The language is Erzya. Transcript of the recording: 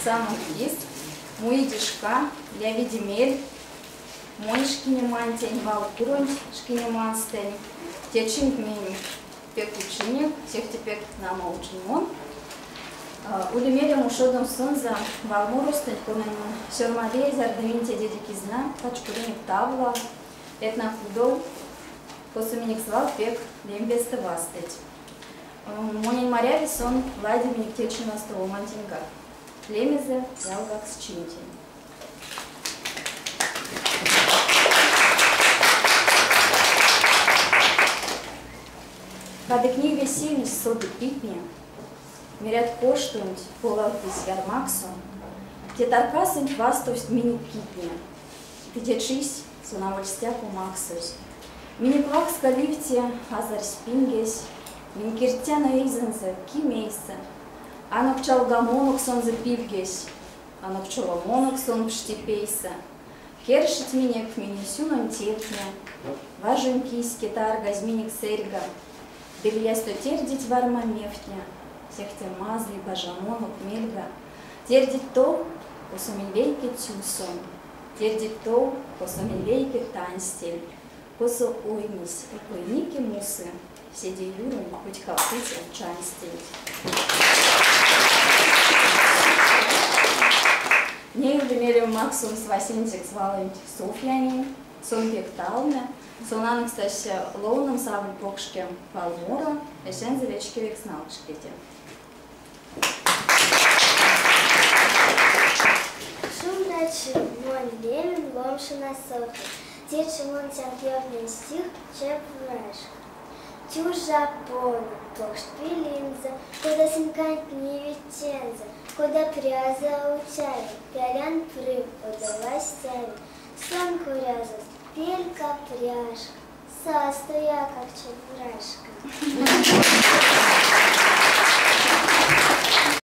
Самонть кис, муиде шка, явиде мель монь шкинемантень, валкуронть шкинеманстэнь. Течинть минь пек учинек, сехте пек нама учинь мон. Ули мелем ушодомс сонзэ валморостонть, конань мон сёрмалия, зярдо минь тедеде кизна пачколинек Тавла этнокудов, косо минек свал пек лембестэ вастыть. Монень маряви сон лади минек течинь вастовомантеньгак. Лемезэ ялгаксчинтень. Кадык ней весемесь соды питне, Мерят коштонть полавтызь ярмаксо, Те таркасонть вастовсть минек китне, Ды те чись сон аволь стяко максозь. Минек вакска ливти азарсь пингесь, Минь кирдтяно эйзэнзэ ки мейсэ. Анок чалгамонок сонзэ пильгесь, Анок човамонок сон пшти пейсэ. Кершить минек минь-сюнонь тевтне, Важонь киське таргазь минек сэрьга, Ды лиясто тердить варма мевтне, Сехте мазый бажамонок мельга. Тердить тов, косо минь вейке тюсо, Тердить тов, косо минь вейке танстель, Косо оймесь окойники мусы Седе юронь кутькавтыця чанстенть. Ней ули мелем максомс васенцекс валонть Софьянень. Сон пек талны. Сон анокстась ловномс аволь покшке валморо, эсензэ вечкевикс налкшкеде. Шумбрачи, монь лемем Ломшина Софья. Течи мон тенк ёвтнинь стих Чебурашка. Тюжа пона, покшт пелензэ, кода сынь кандтневить тензэ, кода прязо а уцяви, пелян пры, одова стяви. Сон корязост пелька пряшка, састо якак Чебурашка.